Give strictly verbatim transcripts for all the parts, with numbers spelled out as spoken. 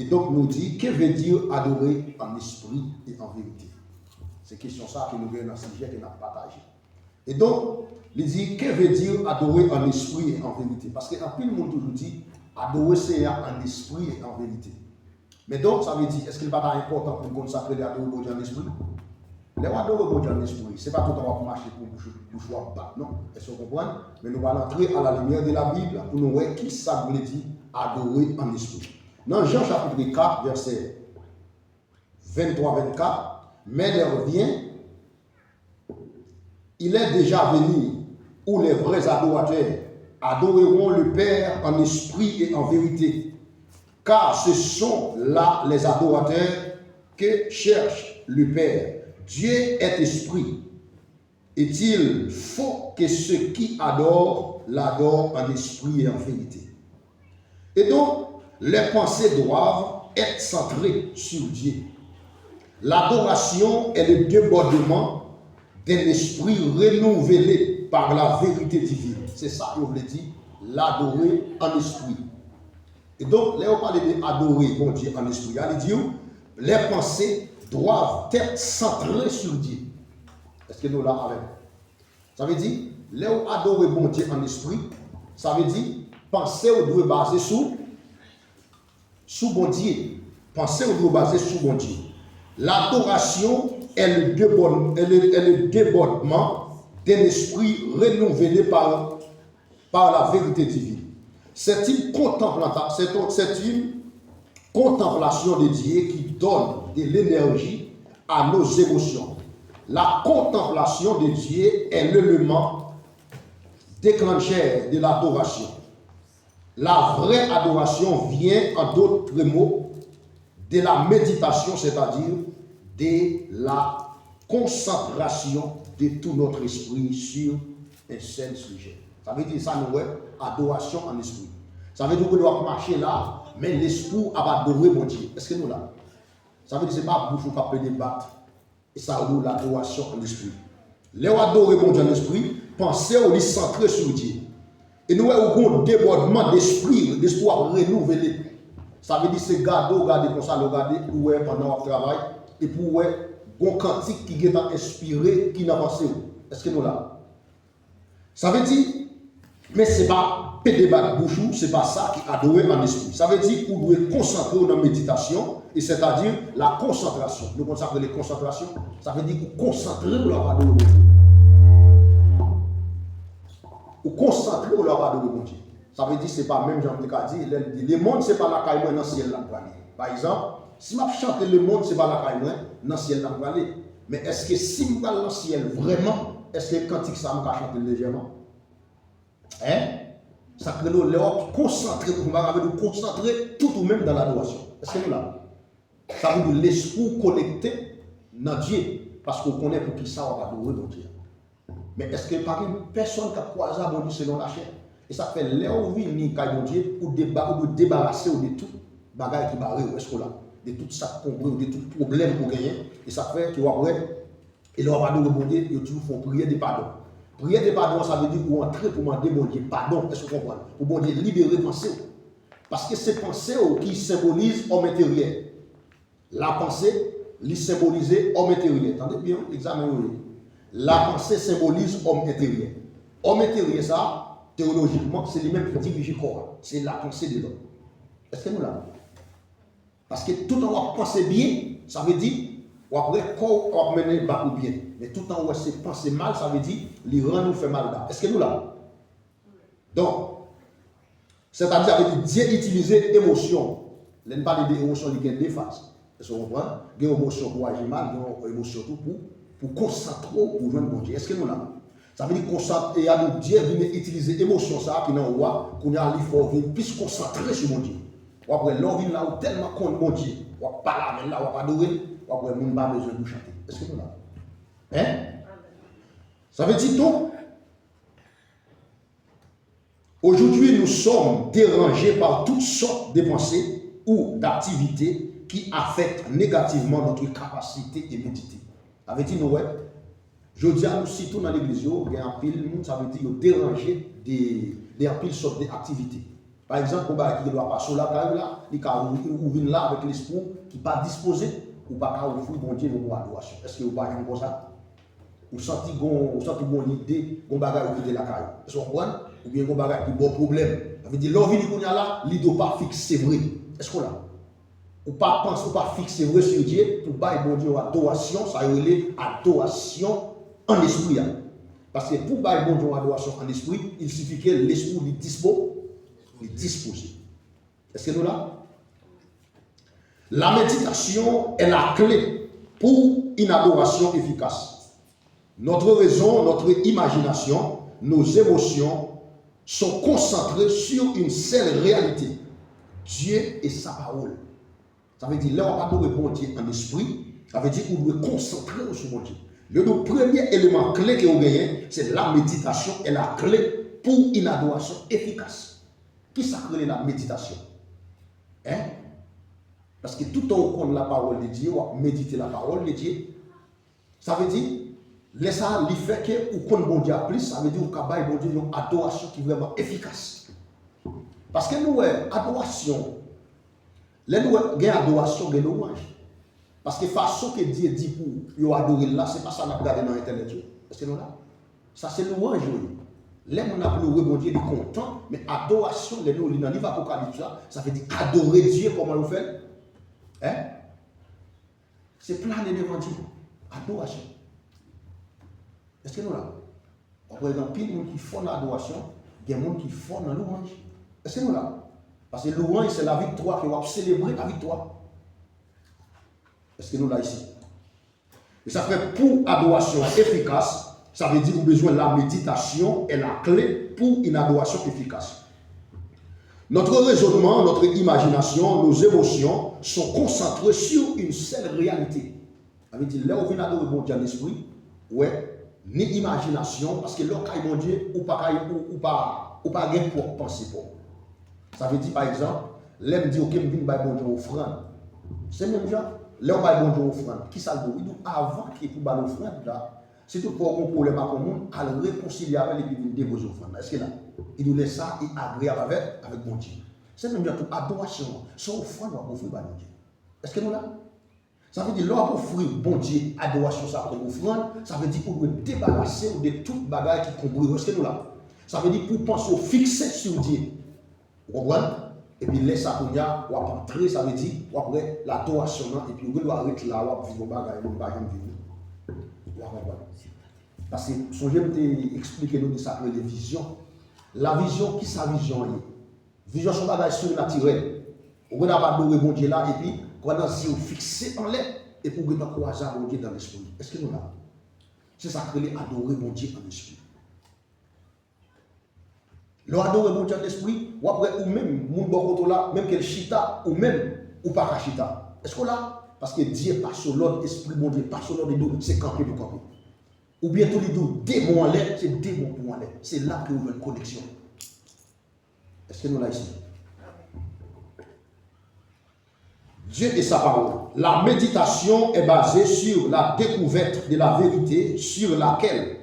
Donk nou di, que veut dire adorer en esprit et en vérité? Se kesyon sa ke nou gen nan sijè ke n ap pataje. E donk, li di, que veut dire adorer en esprit et en vérité? Paske anpil moun toujou di, adore Senyè a an espri e an verite. Men donk, sa vle di, èske l pa ta enpòtan pou n konn sa k rele adore Bondye an espri? Lè w adore Bondye an espri, se pa toutan w ap mache pou bouch ou, bouch ou ap bat, non. Èske w konprann? Men nou pral antre à la lumière de la Bible pou nou wè ki sa k vle di adore an espri. Nan Jan chapit kat, vèsè venntwa, vennkat, mais l'heure vient, il est déjà venu, où les vrais adorateurs adoreront le Père en esprit et en vérité, car ce sont là les adorateurs que cherche le Père. Dieu est esprit, et il faut que ceux qui adorent l'adorent en esprit et en vérité. Et donc, les pensées doivent être centrées sur Dieu. L'adoration est le débordement d'un esprit renouvelé par la vérité divine. Se sa yo vle di, ladore an espri. E donk, lè yo pale de adore Bondye an espri a, li di w, les pensées doivent être centrées sur Dieu. Èske nou la avè m? Sa vle di, lè w adore Bondye an espri, sa vle di, panse w dwe baze sou, sou Bondye. Panse w dwe baze sou Bondye. L'adoration est le débord-, est le, est le débordement d'un esprit renouvelé par, par la vérité divine. C'est une contemplata-, c'est un, c'est une contemplation de Dieu qui donne de l'énergie à nos émotions. La contemplation de Dieu est l'élément déclencheur de l'adoration. La vraie adoration vient, en d'autres mots, de la méditation, c'est-à-dire de la concentration de tout notre esprit sur un seul sujet. Sa vle di sa nou wè, adorasyon an espri. Sa vle di w ap mache la, men lespri w ap adore Bondye. Èske nou la? Sa vle di se pa bouch ou k ap plede bat. E sa yo rele adorasyon an espri. Lè w adore Bondye an espri, panse w li santre sou Dye. E nou wè ou gon debòdman despri, lespri w ap renouvele. Sa vle di se gade w gade konsa, lè w gade, ou wè pandan w ap travay, epi w wè gon kantik ki gentan enspire ki nan panse w. Èske nou la? Sa vle di, men se pa pede bat bouch ou, se pa sa ki adore an espri. Sa vle di, ou dwe konsantre w nan meditasyon, e sètadi la konsantrasyon. Nou konn sa k rele konsantrasyon? Sa vle di, ou konsantre w lè w ap adore Bondye. Ou konsantre w lè w ap adore Bondye. Sa vle di, se pa menm jan m te ka di, lè l di, lemonn se pa lakay mwen, nan syèl la m prale. Pa egzanp, si m ap chante lemonn se pa lakay mwen, nan syèl la m prale. Men èske si m pral nan syèl vrèman, èske kantik sa a m ka chante l lejèman? Hein? Sa k rele w lè w ap konsantre, ou pa ka vle di w konsantre tout ou menm dans l'adoration. Èske nou la? Sa vle di lespri w konekte nan Dye, paske w konnen pou ki sa w ap adore Bondye a. Men èske pa gen pèsonn k ap kwaze a Bondye selon lachè? E sa k fè lè w vini kay Bondye, ou deba-, ou dwe debarase w de tout bagay ki bare w, èske w la? De tout sa k konbre w, de tout pwoblèm ou genyen. E sa k fè ke w ap wè, e lè w ap adore Bondye, yo toujou fè w priyè de padon. Priyè de padon an, sa vle di ou antre pou mande Bondye padon, èske w konprann? Pou Bondye libere panse w. Paske se panse w ki senbolize òm enteryè. Lapanse, li senbolize òm enteryè. Tande byen, egzamen yo ye. Lapanse senbolize òm enteryè. Òm enteryè sa a, teyolojikman, se li menm ki dirije kò a. Se lapanse de lòm. Èske nou la? Paske toutan w ap panse byen, sa vle di, w ap wè kò w ap mennen ba ou byen. Men toutan w wè se panse mal, sa vle di, li rann ou fè mal ba. Èske nou la? Donk, sètadi, sa vle di, Dye itilize emosyon. Lè n pale de emosyon, li gen de faz. Èske w konprann? Gen emosyon pou w aji mal, gen yon emosyon tou pou, pou konsantre w pou w jwenn Bondye. Èske nou la? Sa vle di konsantre, e a donk Dye vin itilize emosyon sa a ki nan ou a, kounye a li fè w vin plis konsantre sou Bondye. W ap wè, lè w vin la, ou tèlman konn Bondye, w ap pale avè l la, w ap adore l, w ap wè moun pa bezwen pou chante. Èske nou la? Hein? Sa vle di, donk, aujourd'hui, nous sommes dérangés par toutes sortes de pensées ou d'activités qui affectent négativement notre capacité de méditer. Sa vle di, nou wè, jodi a, nou sitou nan legliz yo, gen anpil moun, sa vle di, yo deranje de, de anpil sòt de aktivite. Pa egzanp, gon bagay ki gen dwa pase w lakay ou la, li ka ou, ou vin la avèk lespri w ki pa dispoze, ou pa ka ofri Bondye yon bon adorasyon. Èske ou pa janm konsa? Ou santi gon, ou santi gon lide, gon bagay ou kite lakay ou. Èske w konprann? Oubyen gon bagay ki ba w pwoblèm. Sa vle di, lè w vini kounye a la, lide w pa fikse vre. Èske w la? Ou pa panse, ou pa fikse vre sou Dye pou bay Bondye yon adorasyon, sa yo rele adorasyon an espri a. Paske pou bay Bondye yon adorasyon an espri, il sifi ke lespri w li dispo, li dispoze. Èske nou la? La méditation est la clé pour une adoration efficace. Notre raison, notre imagination, nos émotions sont concentrées sur une seule réalité, Dieu et sa parole. Sa vle di, lè w ap adore Bondye an espri, sa vle di ou dwe konsantre w sou Bondye. Youn nan premye eleman kle ke w genyen, se la méditation est la clé pour une adoration efficace. Kisa k rele la méditation? Hein? Paske toutan w konn la parole de Dieu, w ap medite la parole de Dieu. Sa vle di, lè sa a, li fè ke ou konn Bondye a plis, sa vle di ou ka bay Bondye yon adorasyon ki vrèman efikas. Paske nou wè, adorasyon, lè nou wè, gen adorasyon, gen lwanj. Paske fason ke Dye di pou yo adore l la, se pa sa n ap gade nan entènèt yo. Èske nou la? Sa se lwanj yo ye. Lè moun ap loure Bondye, li kontan, men adorasyon, lè nou li nan liv Apokalips la, sa vle di adore Dye, kòman yo fè l? Hein? Se plane devan Dye. Adorasyon. Èske nou la? W ap wè gen anpil moun ki fò nan adorasyon, gen moun ki fò nan lwanj. Èske nou la? Paske lwanj, se laviktwa ke w ap selebre laviktwa. Èske nou la isit? E sa fè pou adorasyon an efikas, sa vle di ou bezwen la méditation est la clé pour une adoration efficace. Notre raisonnement, notre imagination, nos émotions sont concentrées sur une seule réalité. Sa vle di, lè w vin adore Bondye an espri, ou wè, ni imajinasyon, paske lè w kay Bondye, ou pa kay, ou, ou pa, ou pa gen pwòp panse pa w. Sa vle di, pa egzanp, lè m di, oke, m vin bay Bondye yon ofrann. Se menm jan, lè w bay Bondye yon ofrann, kisa l di w? Li di w, avan ke pou ba l ofrann la, si toutfwa w gen yon pwoblèm ak yon moun, al rekonsilye avè l epi vin depoze ofrann nan. Èske la? Li di w, lè sa, li agreyab avè, avèk Bondye. Se menm jan tou, adorasyon an, se yon ofrann w ap ofri bay Bondye. Èske nou la? Sa vle di, lè w ap ofri Bondye adorasyon sa kòm ofrann, sa vle di ou dwe debarase w de tout bagay ki konbre w. Èske nou la? Sa vle di pou panse w fikse sou Dye. Ou konprann? Epi lè sa kounye a, w ap antre, sa vle di, w ap wè ladorasyon nan, epi ou gen dwa ret la, w ap viv yon bagay, moun pa janm viv li. W ap konprann. Paske, sonje m te eksplike nou de sa k rele vizyon. La vizyon, kisa vizyon an ye? Vizyon se yon bagay sirnatirèl. Ou gentan ap adore Bondye la, epi, kò nan zye w fikse anlè, epi ou gentan kwaze a Bondye dan lespri. Èske nou la? Se sa k rele adore Bondye an espri. Lè w adore Bondye an espri, w ap wè ou menm, moun bò kote w la, menm ke l chita, ou menm, ou pa ka chita. Èske w la? Paske Dye pase w lòd, Espri Bondye pase w lòd, li di w se kanpe pou kanpe. Oubyen tou li di w demon anlè, se demon pou anlè. Se la ke ou jwenn koneksyon. Èske nou la isit? Dieu et sa parole. La méditation est basée sur la découverte de la vérité sur laquelle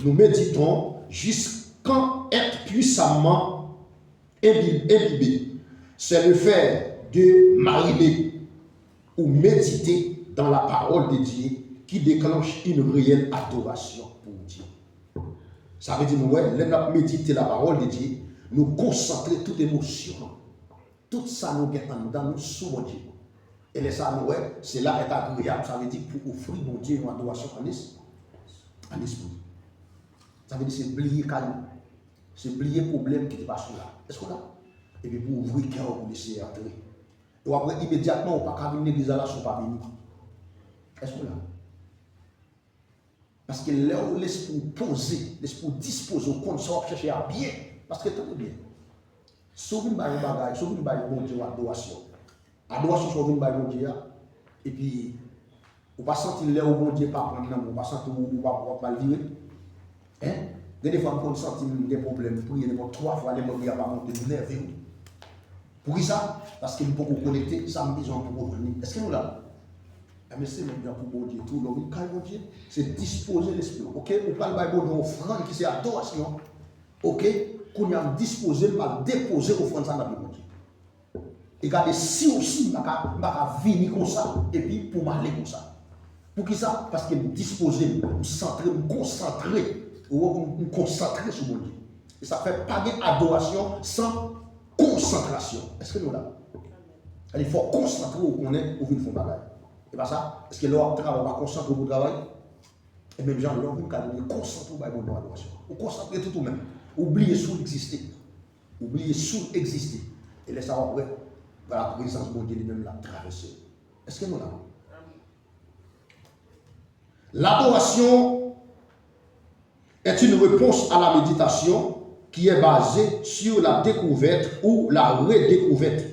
nous méditons jusqu'en être puissamment imbi- imbibés. C'est le fait de mariner ou méditer dans la parole de Dieu qui déclenche une réelle adoration pour Dieu. Sa vle di nou wè, lè n ap medite la parole de Dieu, nou konsantre tout emosyon nou, tout sa nou gen anndan nou sou Bondye. E lè sa a nou wè, cela est agréable, sa vle di pou ofri Bondye yon adorasyon an es- an espri. Sa vle di se bliye kay ou, se bliye pwoblèm ki te pase w la. Èske w la? Epi pou ouvri kè w pou Lesenyè antre. E w ap wè imedyatman ou pa ka vin legliz la la si w pa beni. Èske w la? Paske lè w lespri w poze, lespri w dispoze, w konn sa w ap chèche a byen. Paske tande byen. Si w vin bay yon bagay, si w vin bay Bondye yon adorasyon, adorasyon sa w vin bay Bondye a, epi ou pa santi lè ou Bondye pa pran nan men w, ou pa santi w, ou pa, w ap mal vire? Hein? Gen de fwa m konn santi m gen pwoblèm, m priye nenpòt twa fwa, lè mwen priye a pa monte, m nève wi. Poukisa? Paske m poko konekte, sa m bezwen m poko jwenn li. Èske nou la? Enben, se menm jan pou Bondye tou. Lè w vin kay Bondye, se dispoze lespri w. Oke? Ou pral bay Bondye yon ofrann ki se adorasyon. Oke? Kounye a m dispoze m al depoze ofrann sa nan pye Bondye. E gade si osi m pa ka, m pa ka vini konsa, epi pou m ale konsa. Poukisa? Paske m dispoze m, m santre, m konsantre. Ou wè, m, m konsantre sou Bondye. E sa fè pa gen adorasyon san konsantrasyon. Èske nou la? Sètadi fò w konsantre w konnen ou vin fè yon bagay. E pa sa? Èske lè w ap travay, ou pa konsantre w pou travay? E menm jan, lè w vin kay Bondye, konsantre w bay Bondye yon adorasyon. Ou konsantre tout ou menm. Ou bliye si w egziste. Ou bliye si w egziste. E lè sa w ap wè, laprezans Bondye li menm l ap travèse w. Èske nou la? L'adoration est une réponse à la méditation qui est basée sur la découverte ou la redécouverte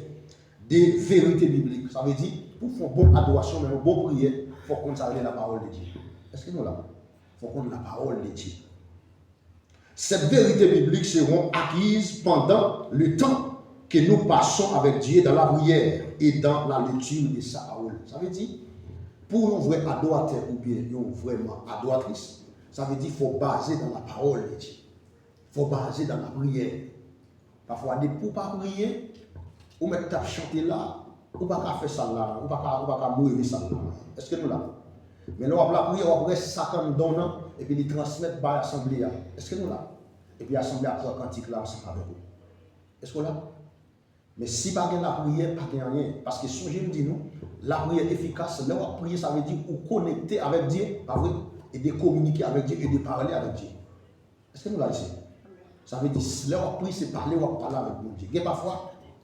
des vérités bibliques. Sa vle di, pou fè yon bon adorasyon, men yon bon priyè, fò w konn sa rele la parole de Dieu. Èske nou la? Fò w konn la parole de Dieu. Cette vérité biblique seront acquises pendant le temps que nous passons avec Dieu dans la prière et dans la lecture de sa parole. Sa vle di, pou yon vrè adoratè oubyen yon vrèman adoratris, sa vle di fò w baze dans la parole de Dieu. Fò w baze dans la prière. Pafwa, depi w pa priye, ou mèt t ap chante la, ou pa ka fè sal la, ou pa ka, ou pa ka breve sal la. Èske nou la? Men lè w ap lapriyè, w ap wè sa k anndan w nan, epi li transmèt bay asanble a. Èske nou la? Epi asanble a pran kantik la ansanm avèk ou. Èske w la? Men si pa gen lapriyè, pa gen anyen. Paske sonje m di nou, lapriyè efikas, lè w ap priye, sa vle di ou konekte avèk Dye, pa vre? E de kominike avèk Dye, e de pale avèk Dye. Èske nou la isit? Sa vle di, lè w ap priye, se pale w ap pale avèk Bondye. Gen pafwa,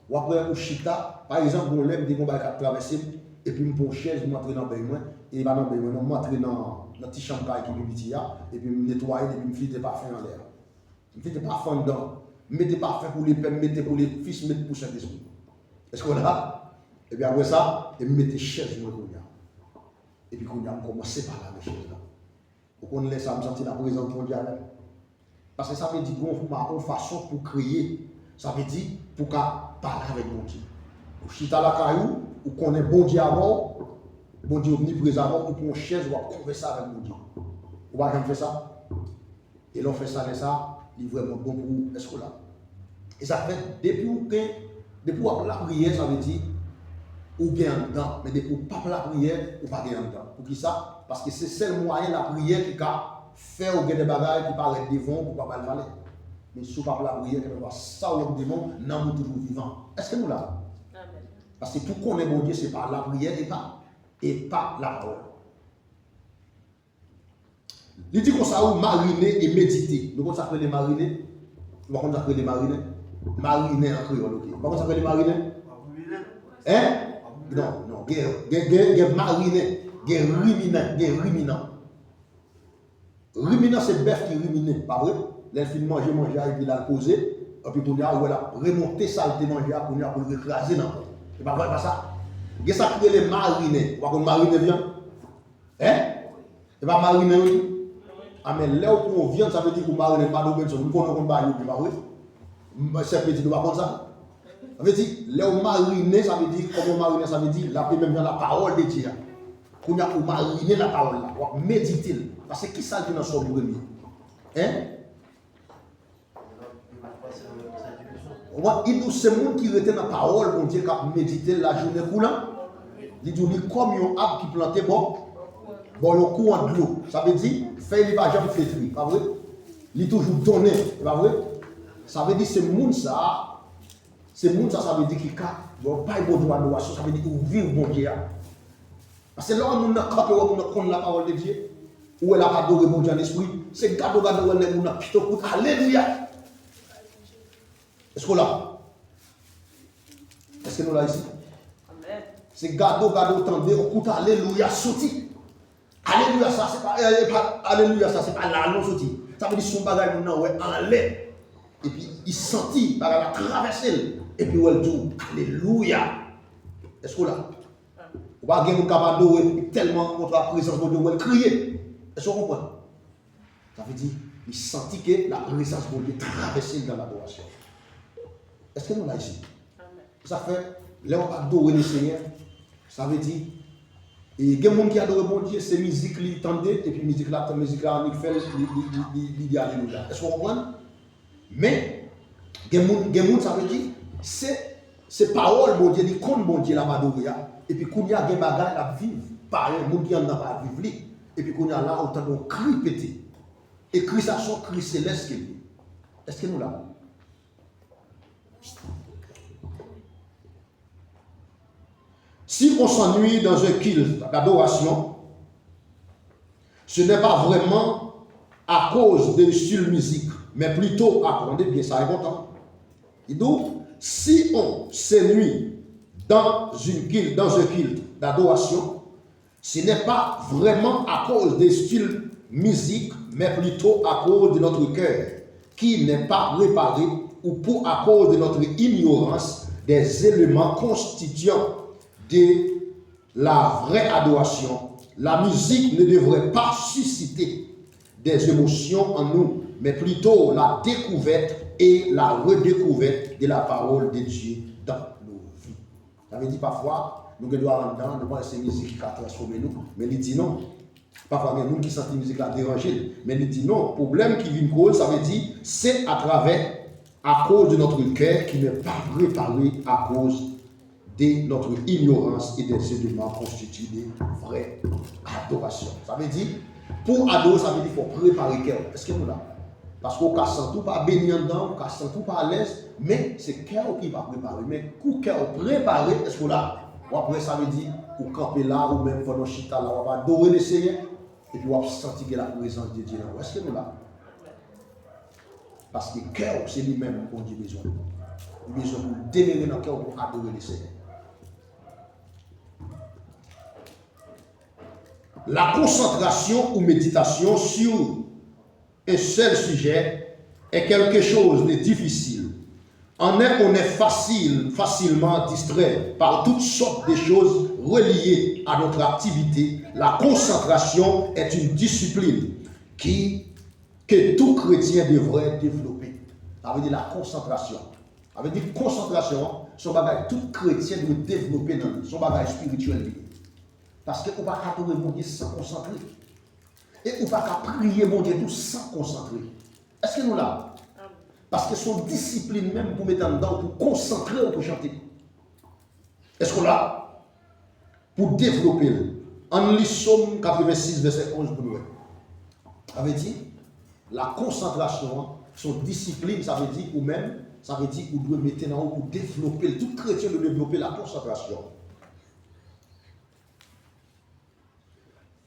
w ap wè ou chita, pa egzanp, gon lè m te gon bagay k ap travèse m, epi m pran yon chèz, m antre nan beny mwen, e pa nan beny mwen, non, m antre nan, nan ti chanm kay ki pi piti a, epi m netwaye l, epi m flite pafen anlè a. M flite pafen anndan, m mete pafen pou Lepè, m mete pou Lefis, m mete pou Sentespri. Èske w la? Epi apre sa, e m mete chèz mwen kounye a. Epi kounye a, m kòmanse pale avèk chèz la. Ou konn lè sa a, m santi laprezans Bondye avè m. Paske sa vle di gon, yon fason pou kreye. Sa vle di pou ka pale avèk Bondye. Ou chita lakay ou, ou konnen Bondye avè w, Bondye omniprezan avè w, ou pran yon chèz, w ap konvèse avèk Bondye. Ou pa janm fè sa? E lè w fè sa, lè sa, li vrèman bon pou ou. Èske w la? E sa fè, depi w gen, depi w ap lapriyè, sa vle di ou gen anndan. Men depi w p ap lapriyè, ou pa gen anndan. Poukisa? Paske se sèl mwayen lapriyè ki ka fè w gen de bagay ki parèt devan w pou w pa ba l valè. Men si w p ap lapriyè, kèlkeswa sa w ap devan w, nanm ou toujou vivan. Èske nou la? Amèn. Paske pou konnen Bondye, se pa lapriyè e pa, e pa lapawòl. Li di konsa, ou marine e medite. Nou konn sa k rele marine? Ou pa konn sa k rele marine? Marine an kreyòl, oke. Ou pa konn sa k rele marine? Hein? Non, non. Gen, gen, gen, gen marine, gen rimine, gen riminan. Riminan se bèf ki rimine, pa vre? Lè l fin manje manje a, epi l al poze, epi kounye a, ou wè l ap remonte sa l te manje a, kounye a pou l rekraze l ankò. E pa vre, pa sa? Gen sa k rele marine. Ou pa konn marine vyann? Hein? E pa marinen yo tou? A men lè w pran yon vyann, sa vle di ou marinen, Mado Benson, m konnen w konn bagay yo byen, pa vre? M, Sè Peti, nou pa konn sa? Sa vle di, lè w marinen, sa vle di, kòman w marinen, sa vle di, l ap, e menm jan lapawòl de Dye a. Kounye a, ou marinen lapawòl la, w ap medite l. Paske ki sa l di nan Sòm premye? Hein? Ou wè, li di w se moun ki rete nan pawòl Bondye, k ap medite l lajounen kou la. Li di w li kòm yon ab ki plante bò, bò yon kouran dlo. Sa vle di, fèy li pa janm fletri, pa vre? Li toujou donnen, e pa vre? Sa vle di se moun sa a, se moun sa, sa vle di ki ka, bon, bay Bondye adorasyon, sa vle di ou viv Bondye a. Paske lè w wè moun nan kanpe, w wè moun nan konn lapawòl de Dye, ou wè l ap adore Bondye an espri, se gade w gade w wè nèg moun nan pito kout, alelouya! Èske w la? Èske nou la isit? Amèn. Se gade w gade w tande w kout alelouya soti. Alelouya sa se pa, eh, eh, pa, alelouya sa se pa la non soti. Sa vle di se yon bagay moun nan wè anlè. Epi li santi bagay la travèse l. Epi wè l di w, alelouya. Èske w la? Ou pa gen moun k ap adore, epi tèlman kontre a prezans Bondye, ou wè l kriye. Èske w konprann? Sa vle di, li santi ke laprezans Bondye travèse l nan ladorasyon. Èske nou la isit? Amèn. Sa fè, lè w adore Lesenyè, sa vle di, e gen moun ki adore Bondye, se mizik li tande, epi mizik la, mizik la annik fè l, li, li, li, li, li di alelouya. Èske w konprann? Men, Gen moun, gen moun, sa vle di, se, se pawòl Bondye, li konn Bondye l ap adore a. Epi kounye a, gen bagay l ap viv, parèy moun ki anndan pa viv li. Epi kounye a la, ou tande yon kri pete. E kri sa, se yon kri selès ke l ye. Èske nou la? Si on s'ennuie dans un culte d'adoration, ce n'est pas vraiment à cause de style musique, mais plutôt à, tande byen, sa enpòtan. Li di w, si on s'ennuie dans une culte, dans un culte d'adoration, ce n'est pas vraiment à cause des styles musique, mais plutôt à cause de notre cœur qui n'est pas préparé ou pour à cause de notre ignorance des éléments constituants de la vraie adoration. La musique ne devrait pas susciter des émotions en nous, mais plutôt la découverte et la redécouverte de la parole de Dieu dans nos vies. Sa vle di, pafwa, nou gen dwa anndan, nou panse se mizik ki ka transfòme nou, men li di non. Pafwa, gen moun ki santi mizik la deranje l, men li di non. Pwoblèm ki vin koz, sa vle di, se atravè, à cause de notre cœur qui n'est pas préparé à cause de notre ignorance et des éléments constitués de vraie adoration. Sa vle di, pou adore, sa vle di fò w prepare kè w. Èske nou la? Paske w ka santi w pa beni anndan, w ka santi w pa alèz, men se kè w ki pa prepare. Men kou kè w prepare, èske w la? W ap wè, sa vle di, ou kanpe la, ou menm pandan w chita la, w ap adore Lesenyè, epi w ap santi gen laprezans de Dye nan ou. Èske nou la? Paske kè w, se li menm Bondye bezwen. Li bezwen pou w demere nan kè w pou w adore Lesenyè. La concentration ou méditation sur un seul sujet est quelque chose de difficile. En est, on est facile, facilement distrait par toutes sortes de choses reliées à notre activité. La concentration est une discipline qui, que tout chrétien devrait développer. Sa vle di la konsantrasyon. Sa vle di konsantrasyon an, se yon bagay tout kretyen dwe devlope nan li. Se yon bagay espirityèl li ye. Paske ou pa ka adore Bondye san konsantre. E ou pa ka priye Bondye tou san konsantre. Èske nou la? Paske se yon disiplin menm pou mete anndan w, pou konsantre w pou chante. Èske w la? Pou devlope l. Ann li Sòm katrevensis, vèsè onz pou nou wè. Sa vle di, la konsantrasyon an, se yon disiplin, sa vle di, ou menm, sa vle di, ou dwe mete nan ou pou devlope l. Tout kretyen dwe devlope la konsantrasyon.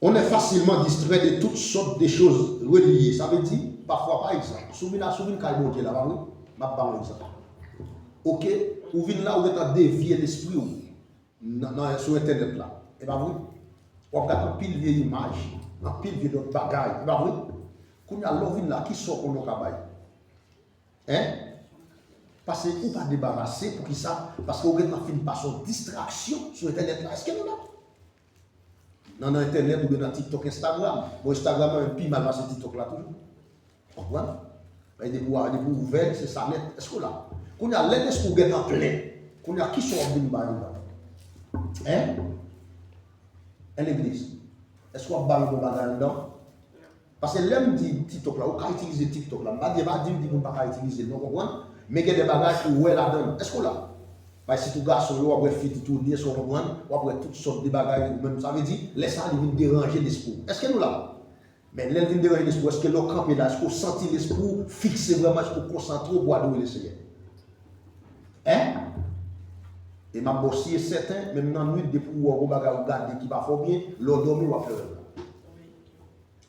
On est facilement distrait de toutes sortes de choses reliées. Sa vle di, pafwa, pa egzanp, si w vin, si w vin kay Bondye la, pa vre? M ap ba w egzanp. Oke, ou vin la, ou gentan devye lespri w nan, nan, sou entènèt la. E pa vre? W ap gade anpil vye imaj, anpil vye lòt bagay. E pa vre? Kounye a, lè w vin la, ki sò konnen w ka bay? Hein? Paske ou pa debarase, poukisa? Paske ou gentan fin pase yon distraksyon sou entènèt la. Èske nou la? Nan, nan entènèt oubyen nan TikTok, Instagram. Bon, Instagram nan menm pi mal pase TikTok la toujou. Konprann? Men depi w, depi w ouvè l, se sa nèt. Èske w la? Kounye a, lè lespri w gentan plen, kounye a, kisa w ap vin bay anndan? Hein? En legliz. Èske w ap bay yon bon bagay anndan? Paske lè m di TikTok la, ou ka itilize TikTok la. M pa di, pa di m di moun pa ka itilize l, non, konprann? Men gen de bagay pou w wè ladan l. Èske w la? Bay sitou gason yo, w ap wè fi toutounen, èske w konprann? W ap wè tout sòt de bagay, ou menm, sa vle di, lè sa a, li vin deranje lespri w. Èske nou la? Men lè l vin deranje lespri w, èske lè w kanpe la, èske w santi lespri w fikse vrèman, èske w konsantre w pou adore Lesenyè? Hein? E m ap ba w si e sèten, menm nan nwit, depi w wè yon bagay ou gade ki pa fè w byen, lè w dòmi, w ap fè rèv la.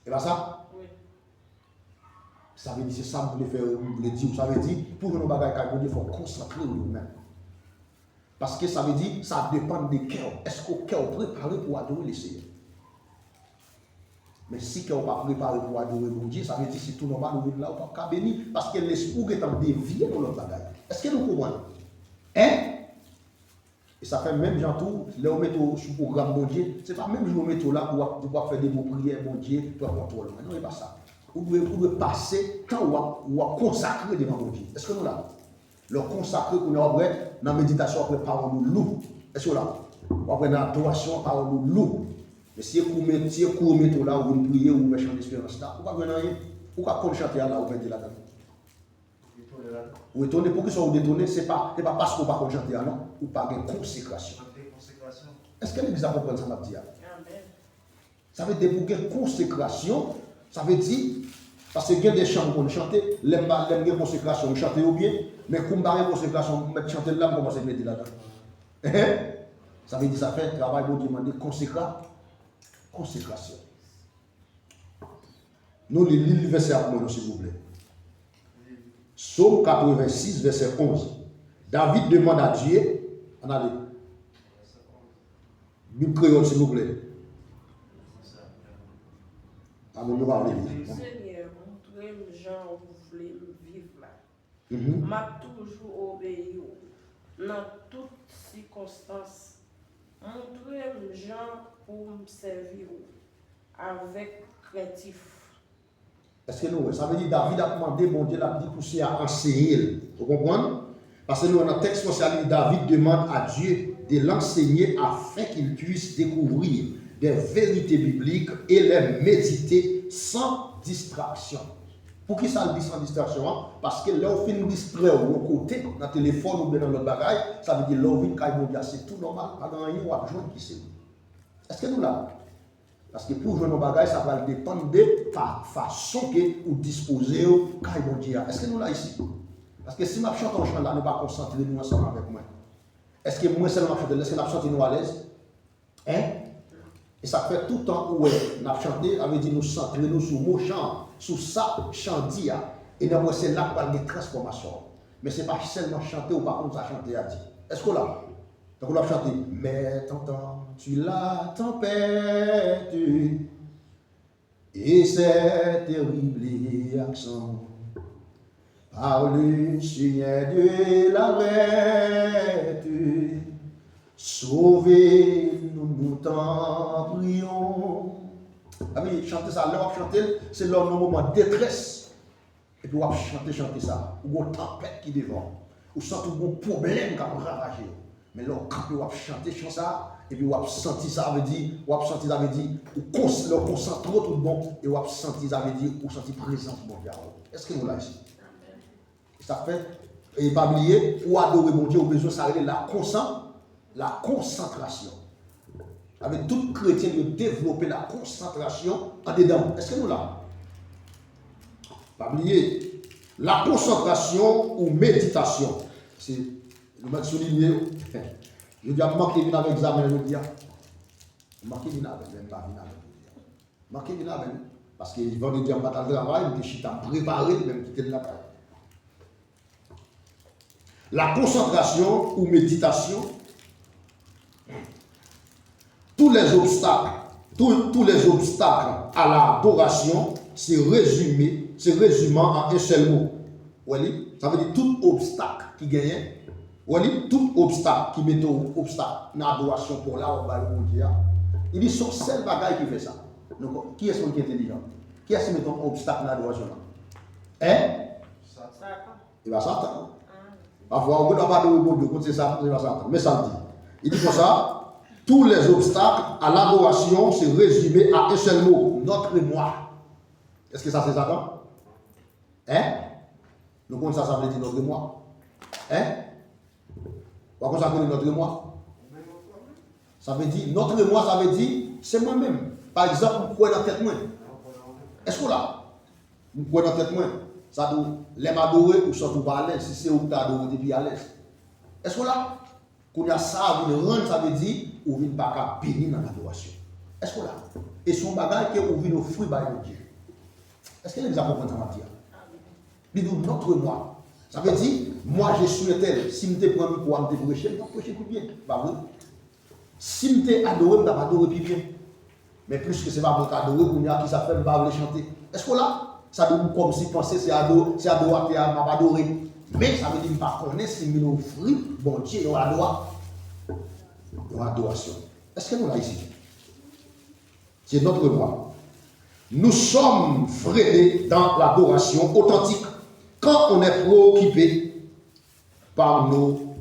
E pa sa? Wi. Sa vle di, se sa m vle fè, m vle di w. Sa vle di, pou w jwenn yon bagay kay Bondye, fò w konsantre w li menm. Paske sa vle di, sa depann de kè w. Èske kè w prepare pou w adore Lesenyè? Men si kè w pa prepare pou w adore Bondye, sa vle di, se tou nòmal, ou vin la, ou p ap ka beni. Paske lespri w gentan devye nan lòt bagay. Èske nou konprann? Hein? E sa fè menm jan tou, lè yo mete w sou pwogram Bondye, se pa menm jou yo mete w la pou w ap, pou w ap fè de mo priyè, Bondye, pran kontwòl mwen. Non, e pa sa. Ou dwe, ou dwe pase tan w ap, w ap konsakre devan Bondye. Èske nou la? Lè w konsakre, kounye a w ap wè, nan meditasyon, w ap wè pawòl ou lou. Èske w la? W ap wè nan adorasyon an, pawòl ou lou. Men si e kou met, si e kou yo mete w la, ou vin priye, ou wè chan desperans la, ou pa jwenn anyen. Ou ka konn chante a la, ou pèdi ladan l. Ou etone, poukisa ou detone? Se pa, se pa paske ou pa konn chante a, non. Ou pa gen konsekrasyon. Èske legliz la konprann sa m ap di a? Sa vle di pou gen konsekrasyon, sa vle di, paske gen de chan m konn chante, lè m pa, lè m gen konsekrasyon, m chante yo byen, men kou m pa gen konsekrasyon, m mèt chante l la, m kòmanse plede ladan. Sa vle di sa fè travay Bondye mande konsekra, konsekrasyon. Nou li, li, li vèsè a pou mwen, non, silvouplè. Psaume quatre-vingt-six, verset onze. David demande à Dieu, ann ale. Bib kreyòl, silvouplè. Amen, nou pa vle li. Senyè, montre m jan ou vle m viv la. M ap toujou obeyi w nan tout sikonstans. Montre m jan pou m sèvi w avèk krentif. Èske nou wè? Sa vle di David ap mande Bondye, l ap di pou Seyè a ansenye l. Ou konprann? Paske nou wè nan tèks fransè a, li di, David demande à Dieu de l'enseigner afin qu'il puisse découvrir des vérités bibliques et les méditer sans distraction. Poukisa l di san distraksyon an? Paske lè w fin distrè w yon kote, nan telefòn oubyen nan lòt bagay, sa vle di lè w vin kay Bondye a, se tou nòmal, pa gen anyen w ap jwenn ki serye. Èske nou la? Paske pou w jwenn yon bagay, sa pral depann de fa, fason ke ou dispoze w kay Bondye a. Èske nou la isi? Paske si m ap chante yon chan la, nou pa konsantre nou ansanm avèk mwen. Èske mwen sèlman m ap chante l? Èske n ap santi nou alèz? Hein? E sa k fè toutan ou wè n ap chante, sa vle di nou santre nou sou mo chan an, sou sa chan di a. E n ap wè se la k pral gen transfòmasyon an. Men se pa sèlman chante, ou pa konn sa chante a di. Èske w la? Tankou l ap chante, mais t'entends-tu la tempête et ses terribles accents, par le Seigneur de l'arête, sauve-nous, nous t'en prions. Sa vle di, chante sa, lè w ap chante l, se lè w nan moman detrès. Epi w ap chante chante sa, ou gon tanpèt ki devan w, ou santi w gon pwoblèm k ap ravaje w. Men lè w kanpe, w ap chante chan sa, epi w ap santi sa vle di, w ap santi sa vle di, ou kons, lè w konsantre w tout bon, e w ap santi sa vle di, ou santi prezans Bondye avè w. Èske nou la isi? Sa k fè, e pa bliye, pou w adore Bondye, ou bezwen sa rele la konsan, la konsantrasyon. Avèk tout kretyen dwe devlope la konsantrasyon andedan w. Èske nou la? Pa bliye, la konsantrasyon ou meditasyon. Se, nou mèt soulinye, jodi a m manke vin avèk egzamen jodi a. M manke vin avè l, men m pa vin avè l jodi a. Manke vin avè l. Paske vandredi a m pa t al travay, m te chita m prepare l, men m kite l lakay. La konsantrasyon ou meditasyon, tous les obstacles, tous, tous les obstacles à l'adoration se résumer, se résumant en un seul mot. Ou wè li? Sa vle di tout obstak ki genyen. Ou wè li? Tout obstak ki mete w obstak nan adorasyon pa w la, w ap bay Bondye a. Li di se yon sèl bagay ki fè sa. Donk, kiyès moun ki entèlijan? Kiyès ki mete yon obstak nan adorasyon an? Hein? Satan. E pa Satan. Pafwa, ou gen dwa pa adore Bondye, ou konn se sa, se pa Satan. Men sa l di. Li di konsa, tous les obstacles à l'adoration se résumer à un seul mot, notre moi. Èske sa se Satan? Hein? Nou konn sa sa vle di notre moi? Hein? Ou pa konn sa k rele notre moi? Sa vle di, notre moi, sa vle di, se mwen menm. Pa egzanp, m kwè nan tèt mwen. Èske w la? M kwè nan tèt mwen. Sa di w, lè m adore, ou santi w pa alèz. Si se ou ki ta adore, ou te pi alèz. Èske w la? Kounye a, sa a vin rann, sa vle di, ou vin pa ka beni nan adorasyon. Èske w la? E se yon bagay ke ou vin ofri bay Bondye. Èske legliz la konprann sa m ap di a? Li di w, notre moi. Sa vle di, moi, je suis un tel. Si m te pran mikwo a, m te preche, m t ap preche pi byen. Pa vre? Si m te adore, m t ap adore pi byen. Men pliske se pa mwen k adore, kounye a, kisa k fè m pa vle chante? Èske w la? Sa di w kòmsi panse se ado, se adoratè a m ap adore. Men sa vle di m pa konnen si m vin ofri Bondye yon adora, yon adorasyon. Èske nou la isi? C'est notre moi. Nous sommes freinés dans l'adoration authentique quand on est préoccupé par nos,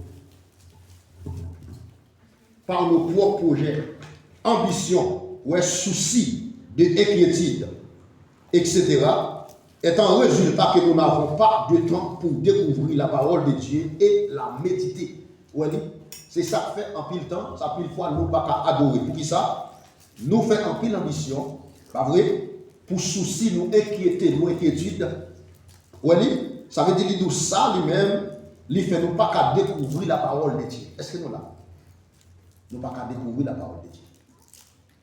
par nos propres projets, ambitions, ouais, soucis, de inquiétude, et cetera. est un résultat que nous n'avons pas de temps pour découvrir la parole de Dieu et la méditer. Ou wè li? Se sa k fè anpil tan, anpil fwa nou pa ka adore. Poukisa? Nou fè anpil anbisyon, pa vre? Pou sousi nou, enkyete nou, enkyetid. Ou wè li? Sa vle di li di w sa li menm, li fè nou pa ka dekouvri la parole de Dieu. Èske nou la? Nou pa ka dekouvri la parole de Dieu.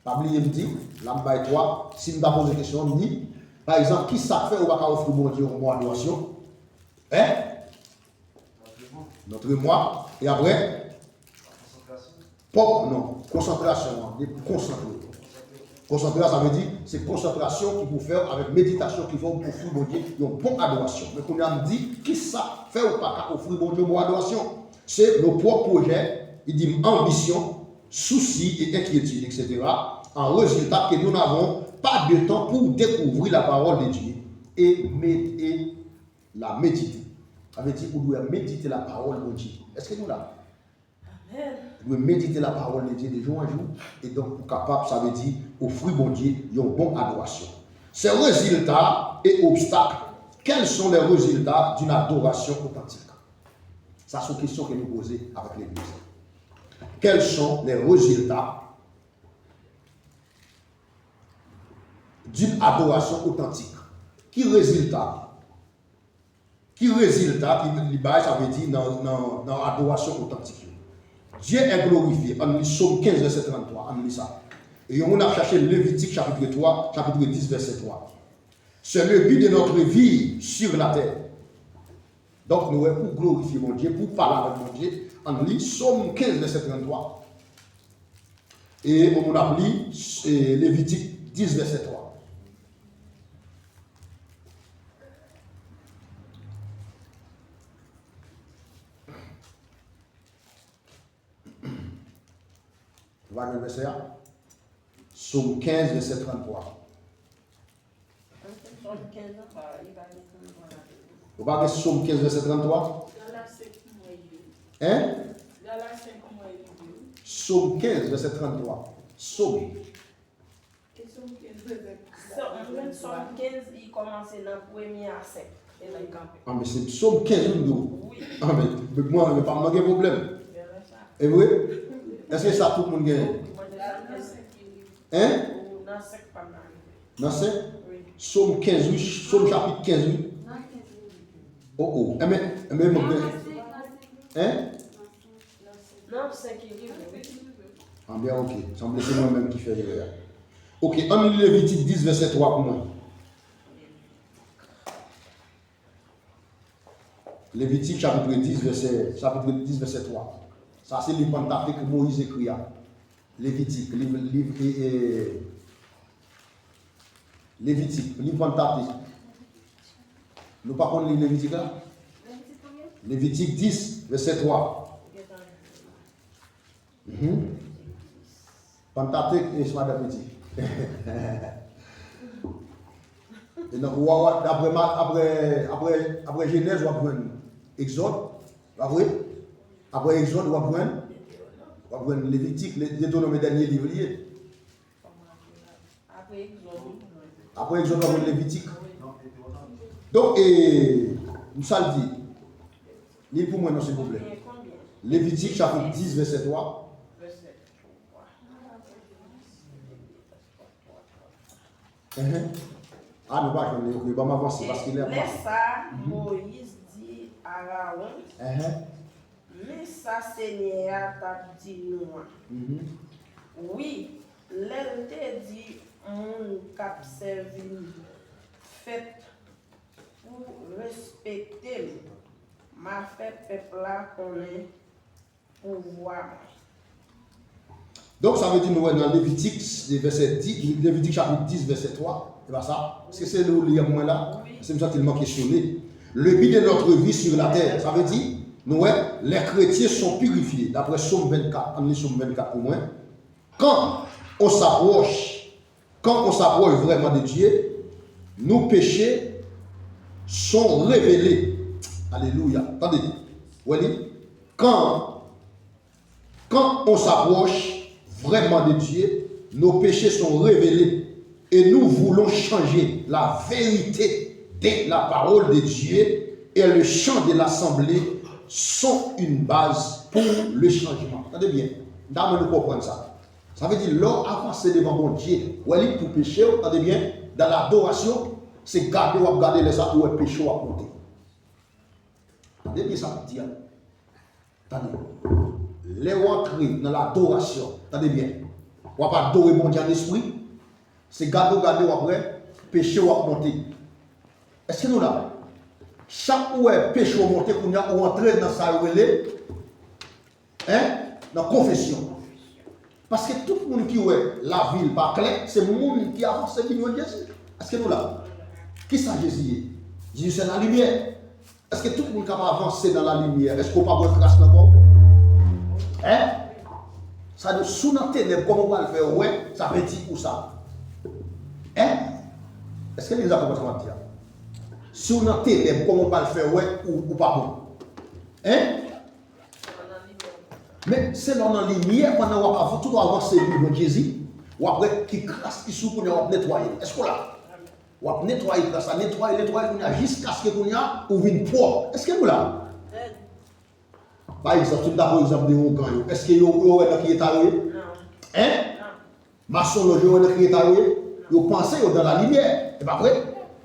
Pa bliye m di, la m bay twa, si m ta poze kesyon, m di, pa egzanp, ki sa k fè ou pa ka ofri Bondye yon bon adorasyon? Hein? Notre moi. E apre? Pòp, non. Konsantrasyon an. Depi konsantre. Konsantre a, sa vle di, se konsantrasyon ki pou fè w avèk meditasyon ki fè w ofri Bondye yon bon adorasyon. Men kounye a m di, ki sa k fè ou pa ka ofri Bondye yon bon adorasyon? Se nos propres projets, li di m, ambition, souci et inquiétude, et cetera. En résultat que nous n'avons pas de temps pour découvrir la parole de Dieu et, mé- et la méditer. Sa vle di ou dwe medite la parole Bondye. Èske nou la? Amen. Ou dwe medite la parole de Dieu de jour en jour, e donk ou kapab, sa vle di, ofri Bondye yon bon adorasyon. Ces résultats et obstacles, quels sont les résultats d'une adoration authentique? Sa se yon kesyon ke nou poze avèk legliz. Quels sont les résultats d'une adoration authentique? Ki rezilta? Ki rezilta ki li bay, sa vle di, nan, nan, nan adorasyon otantik yo? Dieu est glorifié. Ann li Sòm kenz, vèsè tranntwa. Ann li sa. E yon moun ap chache Levitik, chapit twa, chapit dis, vèsè twa. C'est le but de notre vie sur la terre. Donk, nou wè, pou glorifye Bondye, pou pale avèk Bondye, ann li Sòm kenz, vèsè tranntwa. E yon moun ap li, e, Levitik dis, vèsè twa. Ou pa jwenn vèsè a? Sòm kenz, vèsè tranntwa. Sòm kenz an, pa, li pa gen tranntwa ladan l. Ou pa gen Sòm kenz, vèsè tranntwa? Gala senk pou mwen li. Hein? Gala senk pou mwen li. Sòm kenz, vèsè tranntwa. Sòm. Sòm kenz, vèsè tranntwa. Sòm kenz, li kòmanse nan premye a senk. E la, li kanpe. Ah, men se Sòm kenz, wi, m di w. Wi. Ah, men, men mwen, men pa m nan gen pwoblèm. Gala sa. E vre? Èske sa tout moun genyen? Wi, mwen te sa. Gala senk li. Hein? Nan senk pa m nan. Nan senk? Wi. Sòm kenz, wi. Sòm chapit kenz, wi. Oh, oh. Enben, enben, mwen gen. Hein? Nan senk li, wi. Ah, byen, ok. Sanble se mwen menm ki fè erè a. Ok, ann li Levitik dis, vèsè twa pou mwen. Levitik, chapit dis, vèsè, chapit dis, vèsè twa. Sa se liv Pantatik Moyiz ekri a. Levitik, liv, liv, e, e, Levitik, liv Pantatik. Nou pa konn li Levitik la? Levitik dis, vèsè twa. Mhm. Pantatik, e se madan piti. E nan, w a, w a, apre, ma- apre, apre, apre Jenèz, w ap jwenn Egzòd, pa vre? Apre Egzòd, w ap jwenn, w ap jwenn Levitik, Le- Detewonòm e dènye liv li ye. Apre Egzòd, wi. Apre Egzòd, w ap jwenn Levitik. Donk, e, m sa l di? Li pou mwen non, silvouplè. Levitik, chapit dis, vèsè twa. Enhen. A, nou pa jwenn li, ok, ban m avanse, paske lè ap pase. Lè sa a, Moyiz di Arawon, Enhen. Men sa Senyè a t ap di nou an. Mhm. Wi, lè l te di moun k ap sèvi l fèt pou respekte m, m a fè pèp la konnen pouvwa mwen. Donk, sa vle di nou wè nan Levitik, vèsè dis, Levitik chapit dis, vèsè twa, e pa sa? Èske se li w li a pou mwen la? Wi. Se m santi l manke sone. Le but de notre vie sur la terre, sa vle di, nou wè, les chrétiens sont purifiés, daprè Sòm vennkat, ann li Sòm vennkat pou mwen. Quand on s'approche Quand on s'approche vraiment de Dieu, nos péchés sont révélés. Alelouya. Tande. Wè li. Quand, quand on s'approche vraiment de Dieu, nos péchés sont révélés et nous voulons changer. La vérité de la parole de Dieu et le chant de l'assemblée sont une base pour le changement. Tande byen, m ta renmen nou konprann sa. Sa vle di, lè w avanse devan Bondye, w wè li pou peche w, tande byen, dans l'adoration, se gade w ap gade lè sa pou w wè peche w ap monte. Tande byen sa m ap di a. Tande. Lè w antre nan ladorasyon, tande byen, w ap adore Bondye an espri, se gade w gade w ap wè peche w ap monte. Èske nou la? Chak ou wè peche w monte, kounye a ou antre nan sa yo rele, en, nan konfesyon. Paske tout moun ki wè lavi l pa klè, se moun ki avanse vin jwenn Jezi. Èske nou la? Kisa Jezi ye? Jezi se lalimyè. Èske tout moun k ap avanse nan lalimyè, èske w p ap wè kras nan kò w? En? Sa di, si w nan tenèb, kòman w pral fè wè? Sa vle di ou sa. En? Èske legliz la konprann sa m ap di a? Si w nan tenèb, kòman w pral fè wè ou, ou pa bon? En? Men se lè w nan limyè, pandan w ap avan, tout w avanse vin jwenn Jezi, w ap wè ki kras ki sou kounye a, w ap netwaye l. Èske w la? W ap netwaye kras la, netwaye, netwaye kounye a, jiskaske kounye a, ou vin pwòp. Èske nou la? Pa egzanp, si m ta pran egzanp de ougan yo, èske yo, yo wè nan ki eta yo ye? En? Masonlòj yo wè nan ki eta yo ye? Yo panse yo dans la lumière, e pa vre?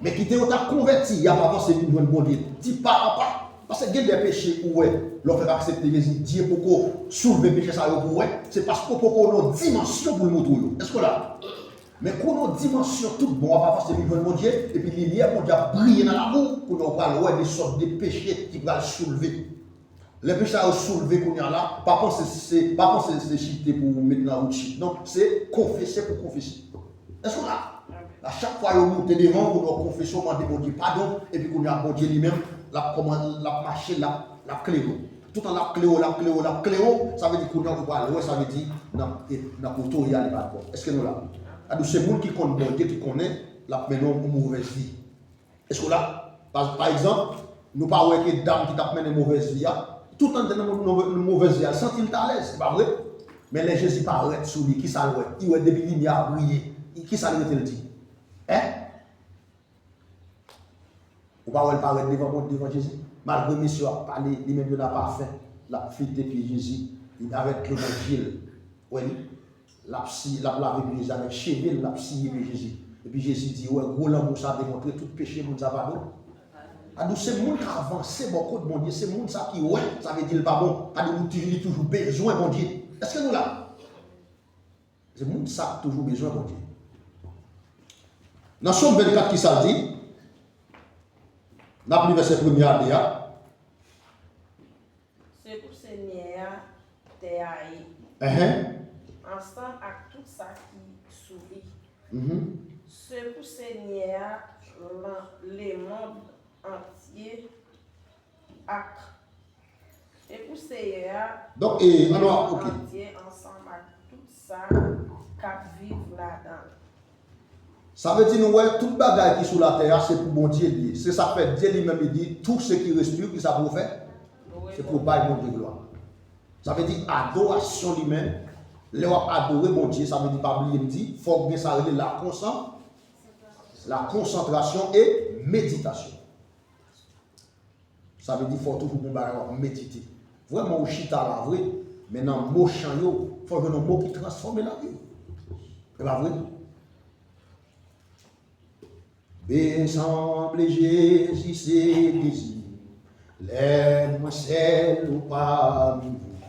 Men kite yo ta konvèti, y ap avanse vin jwenn Bondye, ti pa a pa. Paske gen de peche ou wè, lè w fèk aksepte Jezi, Dye poko soulve peche sa yo pou w wè, se paske w poko nan yon dimansyon pou l montre w yo. Èske w la? Men kou w nan yon dimansyon tout bon, w ap avanse vin jwenn Bondye, epi limyè Bondye ap briye nan lavi w, kounye a w pral wè de sòt de peche ki pral soulve. Lè peche sa yo soulve kounye a la, pa panse se, pa panse se chite pou w met nan wout chit. Non, se konfese pou konfese. Èske w la? A chak fwa yo moute devan w, kounye a w konfese, w mande Bondye padon, epi kounye a Bondye li menm, l ap kòman, l ap mache, l ap, l ap klere w. Toutan l ap klere w, l ap klere w, l ap klere w, sa vle di kounye a ou pral wè, sa vle di nan, e, nan kote w ye a li pa t bon. Èske nou la? Sa di w se moun ki konn Bondye, ki konnen, l ap mennen w yon movèz vi. Èske w la? Pa, pa egzanp, nou pa wè ke dam ki t ap mennen movèz vi a, toutan l te nan mo-, mo-, movèz vi a, l santi l t alèz, se pa vre? Men lè Jezi parèt sou li, kisa l wè? Li wè depi limyè a briye, kisa l rete l di? En? Ou pa wè l parèt devan Bondye, devan Jezi? Malgre mesye yo ap pale, li menm yo nan pafen, l ap flite pye Jezi, li avèk dlo nan je l. Wè li? L ap si, l ap lave pye Jezi avèk cheve l, l ap siye pye Jezi. Epi Jezi di, ou wè gwo lanmou sa demontre, tout peche moun sa padone. Sa di w se moun k avanse bò kot Bondye, se moun sa ki wè, sa vle di l pa bon. Sa di w li toujou bezwen Bondye. Èske nou la? Se moun sa k toujou bezwen Bondye. Nan Sòm vennkat, kisa l di? N ap li vèsè premye a de a. Se pou Senyè a tè a ye, enhen, ansanm ak tout sa ki sou li. Mhm. Se pou Senyè a lan-, lemonn antye ak, e pou Senyè a, donk, e, ann wè, ok, lemonn antye ansanm ak tout sa k ap viv ladan l. Sa vle di nou wè tout bagay ki sou latè a se pou Bondye li ye. Se sa k fè Dye li menm li di, tout ce qui respire, ki sa pou yo fè? Se pou yo bay Bondye glwa. Sa vle di adorasyon li menm, lè w ap adore Bondye, sa vle di pa bliye m di, fòk gen sa rele la konsan-, la konsantrasyon e meditasyon. Sa vle di fò w toujou gon bagay w ap medite. Vrèman, ou chita la vre, men nan mo chan yo, fò w jwenn yon mo ki transfòme lavi w. E pa vre? Byen sanble Jezi se dezi, lè mwen sèl ou pami mwen.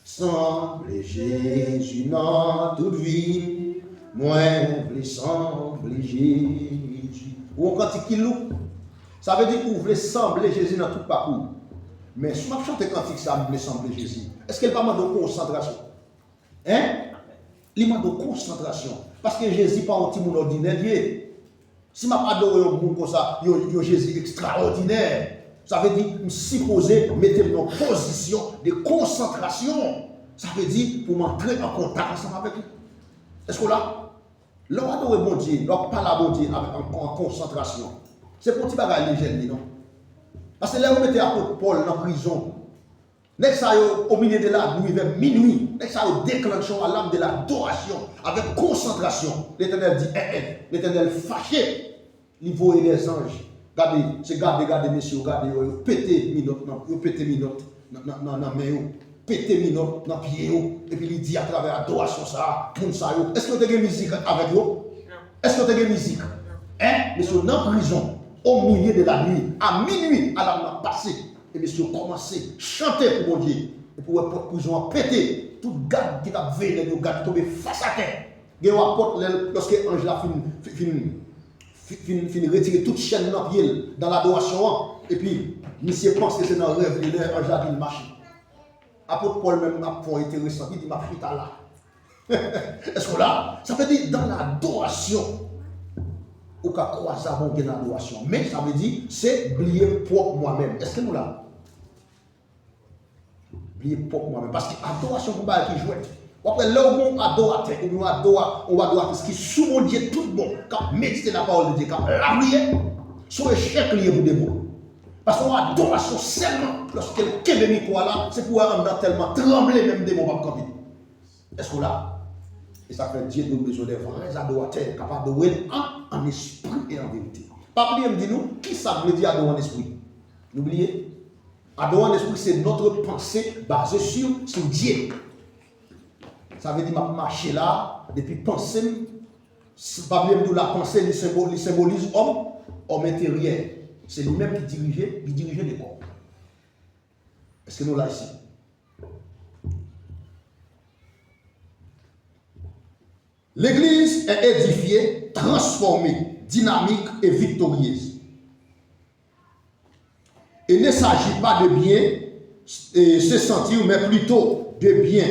Sanble Jezi nan tout vi m, mwen vle sanble Jezi. Ou yon kantik ki lou. Sa vle di ou vle sanble Jezi nan tout pakou w. Men si m ap chante kantik sa, m vle sanble Jezi, èske l pa mande w konsantrasyon? En? Li mande w konsantrasyon. Paske Jezi pa yon timoun òdinè li ye. Si m ap adore yon moun konsa, yon, yon Jezi ekstraòdinè, sa vle di m sipoze mete m nan pozisyon de konsantrasyon. Sa vle di pou m antre an kontak ansanm avèk li. Èske w la? Lè w adore Bondye, lè w ap pale a Bondye avèk, an, an konsantrasyon, se pa yon ti bagay lejè l ye, non. Paske lè yo mete apot Pòl nan prizon, nèg sa yo, au milieu de la nuit, vè minwi, nèg sa yo deklanche yon alarm de l'adoration avèk konsantrasyon. Letènèl di, en, en, Letènèl fache, li voye dèzanj, Gade, se gade, gade mesye yo, gade yo, yo pete minòt nan, yo pete minòt nan, nan, nan, nan men yo, pete minòt nan pye yo, epi li di atravè adorasyon sa a, moun sa yo, èske yo te gen mizik avèk yo? Èske yo te gen mizik? Hein? Mesye yo nan prizon, au milieu de la nuit, à minuit, alam nan pase, e mesye yo kòmanse chante pou Bondye, epi w wè pòt prizon an pete, tout gad ki t ap veye nèg yo, gad yo tonbe fas atè. Gen yon apòt, lè, lòske anj la fin, fin, fin, fin, fin retire tout chèn nan pye l, dans l'adoration an, epi misye panse se nan rèv li, lè anj la di l mache. Apot Pòl menm ap fè yon enteresan, li di, "M ap chita la." Èske w la? Sa vle di, dans l'adoration, ou ka kwaze avè yon gen adorasyon. Men, sa vle di, se bliye pwòp mwa menm. Èske nou la? Bliye pwòp mwa menm. Paske adorasyon se yon bagay ki jwèt. W ap wè lè w gen yon adoratè, oubyen yon adora-, yon adoratris ki sou Bondye tout bon, k ap medite la pawòl de Dye, k ap lapriyè, se yon echèk li ye pou demon. Paske yon adorasyon sèlman, lòske l kenbe mikwo a la, se pou wè anndan tèlman tranble, menm demon p ap kanpe. Èske w la? E sa fè Dye nou bezwen de vrè adoratè k ap adore l an, an espri e an verite. Pa bliye m di nou, ki sa k vle di adore an espri? Nou bliye? Adore an espri, se notre pensée basée sur, sur Dieu. Sa vle di m ap mache la, depi panse m, s-, pa bliye m di w la, panse li senbo-, li senbolize òm, òm enteryè. Se li menm ki dirije, ki dirije le kò. Èske nou la isit? L'église est édifiée, transformée, dynamique et victorieuse. Il ne s'agit pas de bien, euh, se sentir, mais plutôt de bien,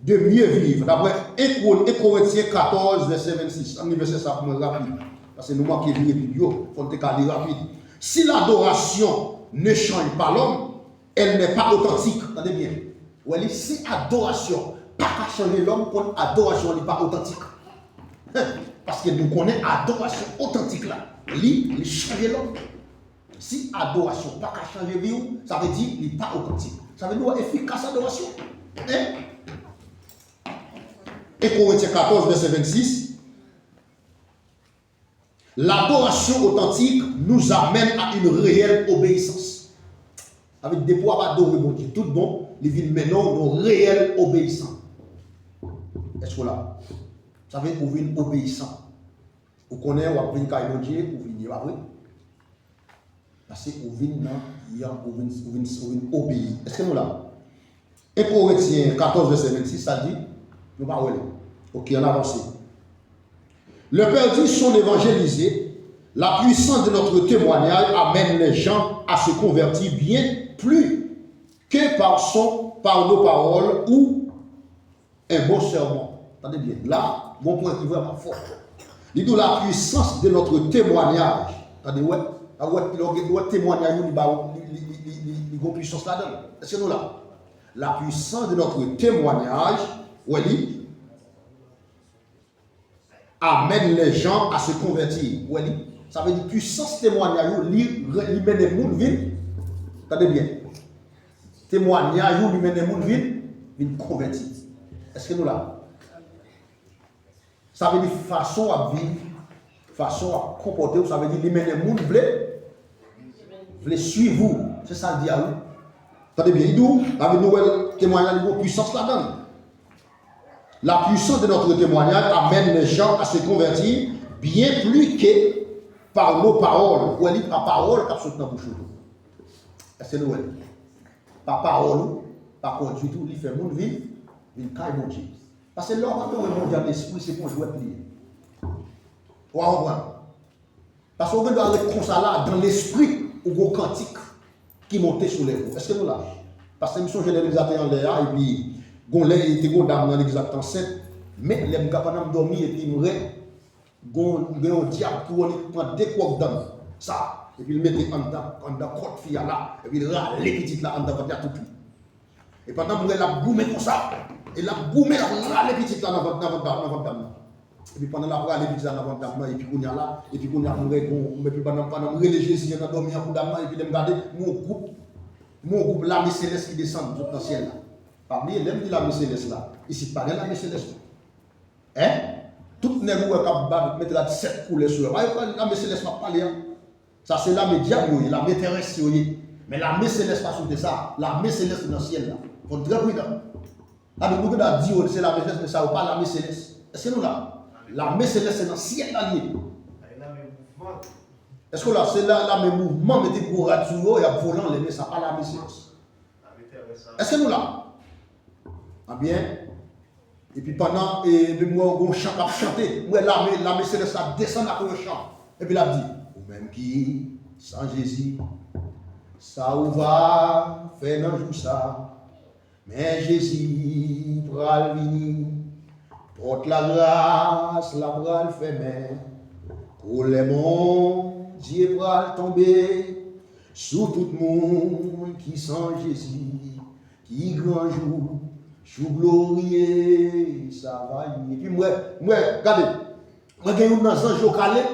de mieux vivre. D'après un Cor-, un Corinthiens quatorze, verset vingt-six. Ann li vèsè sa pou mwen rapid. Paske nou manke vire Bib yo, fò n te ka li rapid. Si l'adoration ne change pas l'homme, elle n'est pas authentique. Tande byen. Ou wè li, si adorasyon pa ka chanje lòm, konn adorasyon li pa otantik. Paske nou konnen adorasyon otantik la, li, li chanje lòm. Si adorasyon pa ka chanje vi w, sa vle di li pa otantik. Sa vle di w efikas adorasyon. Hein? Un Corinthiens quatorze, verset vingt-six. L'adoration authentique nous amène à une réelle obéissance. Sa vle di depi w ap adore Bondye tout bon, li vin mennen w nan yon reyèl obeyisans. Èske w la? Sa vle di ou vin obeyisan. Ou konnen w ap vin kay Bondye, ou vin, pa vre? Paske ou vin nan, ou vin, ou vin, ou vin obeyi. Èske nou la? Un Corinthiens quatorze, verset vingt-six, sa di, nou pa wè l. Ok, ann avanse. Le Père dit, sont évangélisés, la puissance de notre témoignage amène les gens à se convertir bien plus que par son, par nos paroles ou un bon sermon. Tande byen, la, gon pwen ki vrèman fò. Li di w la puissance de notre témoignage. Tande, wè, a wè, lè w gen, wè temwanyaj ou, li ba ou, li, li, li, li, li, li gon pwisans ladan l. Èske nou la? La puissance de notre témoignage, wè li, amène les gens à se convertir. Wè li, sa vle di pwisans temwanyaj ou, li, li mennen moun vin, tande byen, temwanyaj ou, li mennen moun vin, vin konvèti. Èske nou la? Sa vle di fason w ap viv, fason w ap konpòte w, sa vle di li mennen moun vle, vle swiv ou. Se sa l di a wi. Tande byen, li di w, sa vle di nou wè temwanyaj li gon pwisans ladan l. La puissance de notre témoignage amène les gens à se convertir bien plus que par nos paroles. Ou wè li pa pawòl k ap sot nan bouch ou. Èske nou wè l? Pa pawòl ou, pa kondwit ou, li fè moun vin, vin kay Bondye. Paske lè w ap adore Bondye an lespri, se pa yon jwèt li ye. Ou a konprann? Paske ou gen dwa ret konsa la, dan lespri, ou gon kantik ki monte sou lèv ou. Èske nou la? Paske m sonje lè legliz la te anlè a, epi gon lè, te gon dam nan legliz la ki te ansent, men lè m ka pandan m dòmi, epi m rè, gon, gen yon dyab ki wè li pran de kwòk dan m, sa, epi l mete anndan, anndan kòt fi a la, epi l rale pitit la anndan vant li a tout wi. E pandan m wè l ap goumen konsa, e l ap goumen, l ap rale pitit la nan vant, nan vant, nan vant dam nan. Epi pandan l ap rale pitit la nan vant dam nan, epi kounye a la, epi kounye a m wè gon, epi pandan, pandan m rele Jezi an nan dòmi an pou dam nan, epi lè m gade, m wè yon gwoup, m wè yon gwoup lame selès ki desann sot nan syèl la. Pa bliye, lè m di lame selès la, isit pa gen lame selès non. Hein? Tout nèg ou wè k ap bat, mete rad sèt koulè sou yo. Pa yo pran lame selès m ap pale an. Sa se lame dyab yo ye, lame terès yo ye. Men lame selès pa sou tè sa. Lame selès nan syèl la. Fò n trè pridan. Sa vle di nou gen dwa di yo se lame selès, men sa yo pa lame selès. Èske nou la? Lame selès se nan syèl la l ye. Èske w la? Se la, lame mouvman, mete gwo rad sou yo, y ap vole anlè, men sa pa lame selès. Èske nou la? Ebyen, epi pandan, e, epi m wè yon chan k ap chante, m wè lame, lame selès la desann ak yon chan. Epi l ap di, ou menm ki san Jezi, sa ou va fè nan jou sa? Men Jezi pral vini, pòt lagras la pral fèmen, kolè Bondye pral tonbe sou tout moun ki san Jezi, ki gran jou, jou glorye sa va ye. Epi m wè, m wè, gade, m wè gen youn nan zanj yo k ale,